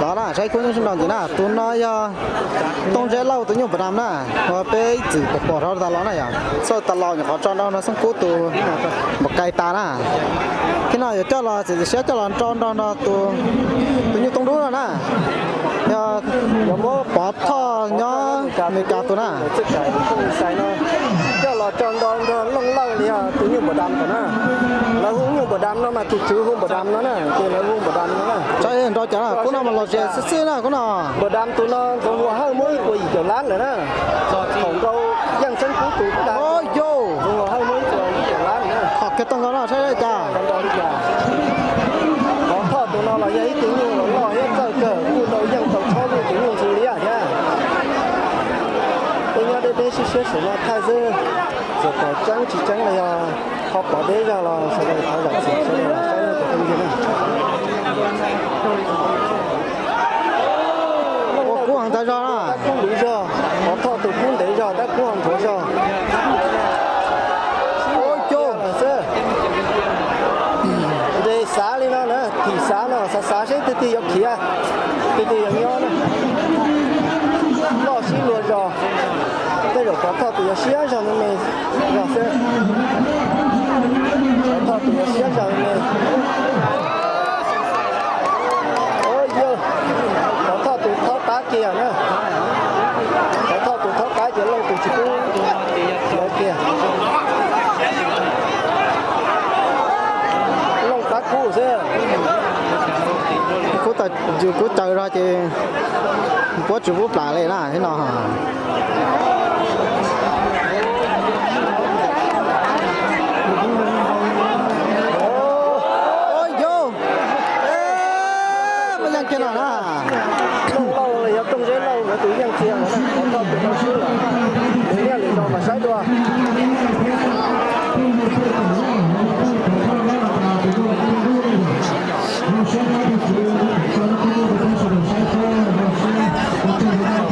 Tod na, saib khub nyuj sab nraud ntxiv na, tus no yog Tooj Zeb Lauj tus nyuj npam dam na, uas peb ib txwm pom pom rau tas los na yom, txoj tas los nyuam qhuav tso nrau nrog Xeeb Kub tus npam kais tas na. Thiab no yuav coj los txiav txim siab coj los nrau nrog nrog tus, tus nyuj tooj dub no na, yog Pov Thoj nyob Amelikas tus na. Coj los tso nrau nrog Looj Lauj li tus nyuj npam dam tom na. Lawv hu nyuj npam dam no mas tus tswv hu npam dam no na, ces lawv hu npam dam no na. Saib nrau cas na, khub no mas los ze xwb xwb na khub no. Npam dam tus no Ntxoov Huas Hawj muab ib puas yim caum lab lawm na. Thaum nrau Yeej Xeeb Kub tus tas, Ntxoov Huas Hawj muab ib puas yim caum lab lawm na. Qhov kiag tau nkaus no saib cas. Pov Thoj tus no los yog ib tug nyuj loj thiab txawj kawg, kuj nrau yeej tau tshob luj tus nyuj ntxhw liab thiab. Peb nyob deb deb siab siab saum no thaij xwb, txawm pom tseeb tsis tseeb los yog ho pom deb zog los sawv daws thov zam txim sawv daws los saib nej tus kheej yig na. Ua kub heev tas zog na. Tab kub luv zog, Pov Thoj tus kub ntev zog tab kub ho nthuav zog. Ua cog xwb. Ntes xav li no na, thim xav no xav xav seb twg twg yuav khiav, twg twg yuav nyob na. Loj sib luag zog, tej zaum Pov Thoj tus yuav siab zog me me zog xwb. Pov Thoj tus yuav siab zog me me. Pov Thoj tus thaub qab kiag na. Pov Thoj tus thaub qab ces Looj tus tsis pub lawv kiag. Looj qab kub xwb. Kub tawm, yus kub tawm zog ces puab tsis pub plam li na thiab no. Ua yog, muaj yeej kiag no na. Looj Lauj yog Tooj Zeb Lauj nkawd tus yeej kiag no na, Pov Thoj tus tau swb lawm. Nws niaj lwm zaus mam saib dua.